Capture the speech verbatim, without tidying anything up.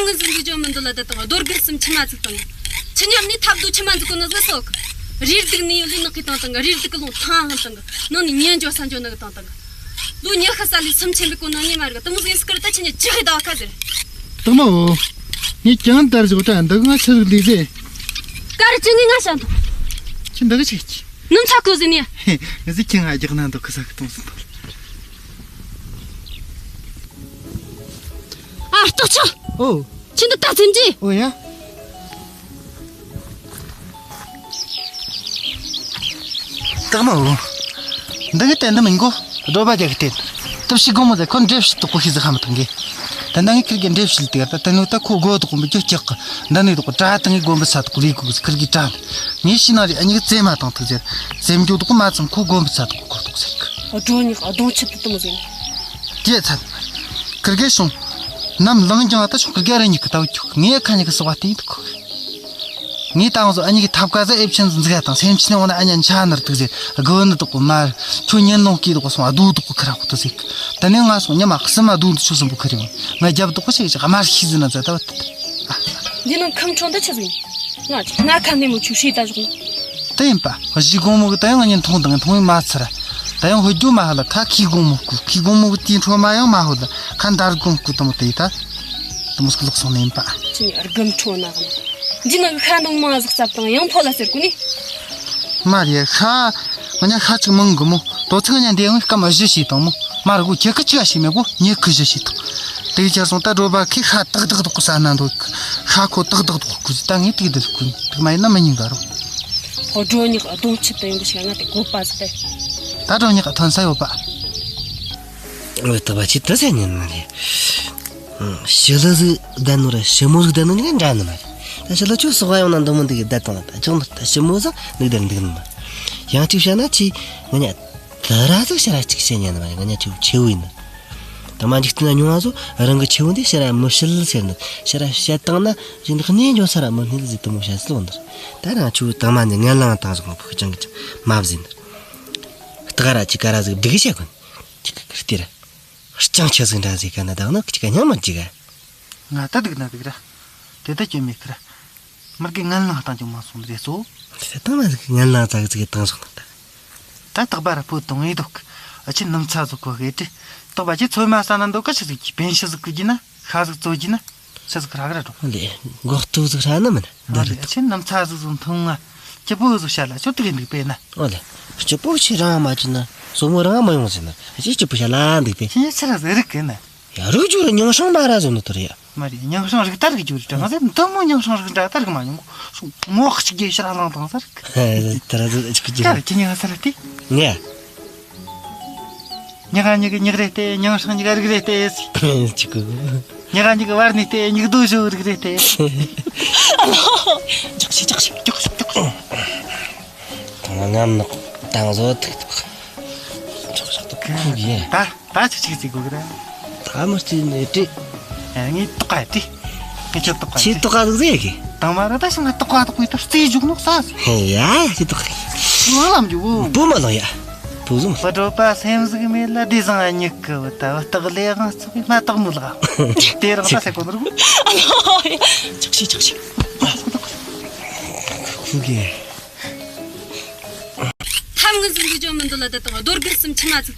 ངན་ཟིག་འདུག་ཅོ་མི་འདུག་ལ་ད་དང་རྡོ་རྒན་གསུམ་མཆི་མ་ཚིག་དང་། ཁྱི་ཉམ་ནི་ཐབ་རྡོ་མཆི་མ་འཛུག་གོ་ནི་ཟི་སོག་རིར་སྡིག་ནི་ཡོད་ལི་ནག་གི་དང་དང་། རིར་སྡིག་གི་ལུང་ཐང་ཧང་དང་། ནང་ནི་ཉན་འཇོ་ས་འཇོ་ནི་གི་དང་དང་། ལུ་ཉི་ཤུ་ས་ལི་སུམ་ཆེན་པའི་གོ་ནང་ཉི་མ་རི་གི་དུ་མོ་ཟིན་སྐར་ད་ཁྱི་ཉ་ཅི་ཧི་ད་ཁ་ཟེར། དུ་མོ། ངས་ཀྱང་དར་ཞོག་ཏྲ་འདི་ང་ཆི་ཟིག་ལི་ཟེ། ཀ་རི་ཅི་ངི་ང་ཤ་འདུག་ཁྱི་འདི་གི་ཆེ་ཁྱི། ནུམ་ཚ་ཁོ་ཟི་ནི། ངི་ཟི་ཁྱི་ང་རྒྱག་ན་འདུག་ཁི་ས་གི་དུང་སི་འདུག་ཨ་སྟག་ཆུ། ཨོ། ཁྱི་འདི་ད་ཚིམ་གྱི། ཨོ་ཡ། སྟག་མ་འོ། འདི་གི་ཏན་ཏན་མིན་གོ། སྒྲོ་པ་རྒྱག་གི་ཏན། སྟབས་ཤིག་གོ་མོ་ཟེར་ཁོ་འདྲེ་ཕྱི་དོག་གོ་ཤི་ཟི་ཧ་མ་ཐང་གི། ད་ནང་གི་ཁིར་གི་འདྲེ་ཕྱི་ལ་དེ་གར་ད་ཏན་ལོ་ད་ཁོ་གོ་དོག་གོ་མི་རྒྱུ་སྐྱག་གི། འདི་ནི་དོག་གོ་དྲ་ཏང་གི་གོམ་པ་ས་དོག་གོ་ལི་གོ་གི་ཁིར་གི་དྲ། ངས་ཤི་ན་རེ་ཨ་ཉི་གི་རྩེ་མ་བཏང་ཐུག་ཟེར། རྩེ་མ་རྒྱུ་དོག་གོ་མ་ཚང་ཁོ་གོམ་པ་ས་དོག་གོ་གོ་དོག་ཟེར་གི། ཨོ་འགྲོ་ཉི་ཨ་གདོང་ཆུ་དུ་དུ་མོ་ཟེར། དེ་ཚ། ཁིར་གེ་སོང་། ནམ་ལང་ཀྱང་ད་ཆུང་ཁིར་གེ་ར་ཉིག་གི་ཏའོ་ཁྱུག་ངས་ཁ་ཉིག་གི་སོག་པ་སྟེང་དུ་ཁུག་ངས་ད་འོང་ཟོ་ཨ་ཉིག་གི་ཐབ་ཀ་ཟ་ཨེབ་ཆེན་ཟིག་ཟིག་ཡ་དང་སེམས་ཆེན་འོ་ན་ཨ་ཉ་འཆའ་ནར་དུག་ཟེར་དགོ་ནི་དོག་གོ་མར། ཁྱོད་ཉན་ལོང་སྐྱིད་དོག་སོང་ཨ་དུ་དོག་གོ་ཁི་ར་ཁོ་ཏུ་ཟིག་ད་ནས་ང་སོང་ཉི་མ་གསུམ་མ་དུ་དུ་ཆུ་སུམ་པོ་ཁི་རེ་འོང་ང་རྒྱབ་དོག་གོ་ཞིག་ཞིག་དམར་ཤི་ཟི་ན་ཛ་ད་བ་ཏི་ཏི། འདི་ནང་ཁམས་ཁྲོང་ད་ཆི་ཟིག་ང་ང་ཁ་ནས་མོ་ཆུ་ཤི་ད་ཞོག་ན། དེ་ཡིན་པ། གཞི་གོང་མོ་གི་ད་ཡང་ངས་མཐོང་དང་མཐོང་བའི་མ་ཚར། ད་ཡང་ཧོ་རྒྱུ་མ་ཧ་ལ་ཁ་ཁི་གོང་མོ་སྐུ་ཁི་གོང་མོ་གི་དེའི་འཕྲོ་མ་ཡང་མ་ཧོ་ལ་ཁ་འདར་གོང་སྐུ་དང་དེ་ད། དུ་མོ་སྐུ་ལོག་སོང་ནི་ཡིན་པ། ཅི་ནི་རྒམ་ཁྲོ་ན་གི་ན། འདི་ནང་གི་ཁ་འདོང་མ་ཟག་ཙབ་དང་ཡང་ཕོ་ལ་ཟེར་གོ་ནི། མ་རེད་ཁ། ང་ཉ་ཁ་ཅིག་མང་གི་མོ། དོ་ཚིག་ང་ཉ་འདི་ཡང་སྐམ་བཞི་ཞིག་དང་མོ། མར་གོ་ཁྱེད་ཀི་ཅི་ག་ཞིག་མེད་གོ་ཉེ་ཁུ་བཞི་ཞིག་དང་། དེ་ཁྱེར་སོང་ད་སྒྲོ་པ་ཁི་ཁ་ཏག་ཏག་ཏག་གོ་ས་ན་འདུག་ཁ་ཁོ་ཏག་ཏག་ཏག་གོ་ཟི་ད་ངས་ཏིག་དེ་ལ་གོ་ནི་ཏིག་མ་ཡིན་ན་མི་ཉིན་ག་རོ། ཨོ་སྒྲོ་ཉག་གདོང་ཆུ་དུ་ཡོང་གི་ཞིག་ང་དེ་གོ་པ་ཟི་ད། ད་སྒྲོ་ཉག་ཐོན་ས་ཡོད་པ། ཨོ་ད་བ་ཅི་ད་ཟེར་ཉན་མ་རེད། ཤི་ལ་ཟི་ད་ནོ་ར་ཤི་མོ་ཟི་ད་ནོ་ཉག་འདྲ་ནི་མ་རེད། ད་ཤི་ལ་ཆུ་སོག་ཡོང་ན་འདི་མོ་འདི་གི་ད་དང་ད་ཅུང་ད་ཤི་མོ་ཟི་ནི་དེར་འདུག་ནི་མ། ཡང་གཅིག་བཤད་ན་ཅི་ང་ཉ། ད་ར་ཟིག་ཤ་ར་གཅིག་བཤད་ཉན་ནི་མ་རེད། ང་ཉ་ཆེ་བོ་ཆེ་བོ་ཡིན་ནི། ད་མ་འཇིག་རྟེན་ན་ཉུང་བ་ཚོ་རང་གི་ཆེ་བོ་འདི་ཤ་ར་མི་བཤད་ཟེར་ནི། ཤ་ར་བཤད་བཏང་ན་ཅི་འདི་གནས་འཇོག་ས་ར་མི་གནས་ཟིག་དུ་མོ་བཤད་སྲོལ་འདི། ད་རང་ཆུ་དང་མ་ནི་ངན་ལང་བཏང་ཟིག་ཕུག་ཅང་གི་ཅང་མ་བཟིན་ནི། སྟག་ར་གཅིག་ག་ར་ཟིག་སྡིག་བཤད་གོ་ནི། གཅིག་གི་ཁིར་ཏི་ར། རྐྱང་ཆེ་ཟིག་འདྲ་ཟིག་ག་ན་དག་ནི་གཅིག་ག་ཉམས་མ་འཇིག་ག་ང་ད་སྡིག་ན་སྡིག་ར། དེ་ད་སྐྱོན་མེད་ཁི་ར། མི་དགེ་ངན་ལང་བཏང་ཀྱང་མ་སོང་རེད་སོ། དེ་དང་མ་ཟིག་ངན་ལང་ཙག་ཙིག་བཏང་སོང་ད། ད་རྟག་པ་ར་བུ་དང་ཨེ་འདུག་ཨ་ཆེ་ནམ་ཚ་ཟིག་གོ་གེ་དྲི། རྟག་པ་ཆེ་ཚོད་མ་ས་ན་འདུག་ག་ཆི་ཟིག་གི་པན་ཤི་ཟིག་གི་གྱི་ན་ཤ་ཟིག་ཙོ་གྱི་ན་ཤ་ཟིག་རག་ར་འགྲོ། ལེ་འགོག་ཐུག་ཟིག་ཧྲ་ན་མིན་ད་རེད། ཨ་ཆེ་ནམ་ཚ་ཟིག་ཟིག་འཐུང་ང་སྐྱི་པོ་ཟིག་ཤ་ལ་ཆོ་དུ་གི་འདུག་པས་ན། ཨོ་ལེ་སྐྱི་པོ་ཆེ་རང་མ་གྱི་ན་སོ་མོ་རང་མ་ཡོང་ཟེར་ན་ཨ་ཆེ་སྐྱི་པོ་ཤ་ལ་འདུག་པས། ཁྱི་ཆི་ར་ཟེར་རིག་གི་ན། ཡ་རུ་ཇུ་ར་ཉང་ཧྲང་མ་ར་ཟོ་ནོ་ཏོ་རེ་ཡ། མ་རེད། ཉང་ཧྲང་རིག་ད་རིག་ཇུ་རི་ཀྲང་ཟེར་འདི་མོ་ཉང་ཧྲང་རིག་འདྲ་ད་རིག་མ་ཡོང་གོ། མོ་གཅིག་གི་ཕྱིར་ལང་དང་ཟེར། ད་ར་ཟོ་གཅིག་གི་ཅི་ར་ཅི་ཉི་ང་ཟེར་ཏེ། ངས། ཉི་ང་ཉི་གི་ཉག་རེ་སྟེ་ཉང་ཧྲང་ཉི་ག་རིག་རེ་སྟེ། ཅི་གི། ཉི་ང་ཉི་གི་བར་ནི་སྟེ་ཉིག་རྡོ་ཞོ་རིག་རེ་སྟེ། ཨ་ལོ། ཅོག་ཤི་ཅོག་ཤི་ཅོག་ཤི་ཅོག་ཤི། ད་ང་ངམ་ནག་དང་ཟོ་ཐུག་ཐུག་ཅོག་ཤི་ཐུག་ཁུག་ཡེ། ད། ད་ཆི་ཆི་ཟིག་དགོས་གི་ར། ད་མི་གཅིག་ནས་དྲི། ཨ་ངས་ཏོག་ག་དྲི། ངས་ཁྱོད་ཏོག་ག་ཁྱེད་ཏོག་ག་ཟིག་ཟེར་གི། དང་མ་ར་ད་ཤི་ང་ཏོག་ག་ཏོག་གི་ད་རྩིས་འཇུག་ནོ་ས་ཟིག་ཧེ་ཡ་ཁྱེད་ཏོག་ག་ང་ལམ་འཇུག་གོ། བུ་མ་ལོ་ཡ། བུ་ཟུམ། བུ་གྲོད་པ་སེམས་ཟིག་མེད་ལ་བདེ་བཟང་ཨ་ཉིག་གི་བུ་ད་བུ་སྟག་ལས་དབང་ཚོགས་པའི་མ་ཏག་མོ་ལག་དེ་རང་ད་ཟེར་གོ་ནོ་རུ། ཨ་ལོ་ཡ། ཆོག་ཤི་ཆོག་ཤི། ཁུ་གེ། ཐམ་ངན་ཟིག་འདུག་ཅོ་མི་འདུག་ལ་ད་དང་རྡོ་རྒན་གསུམ་མཆི་མ་ཚིག་དང་།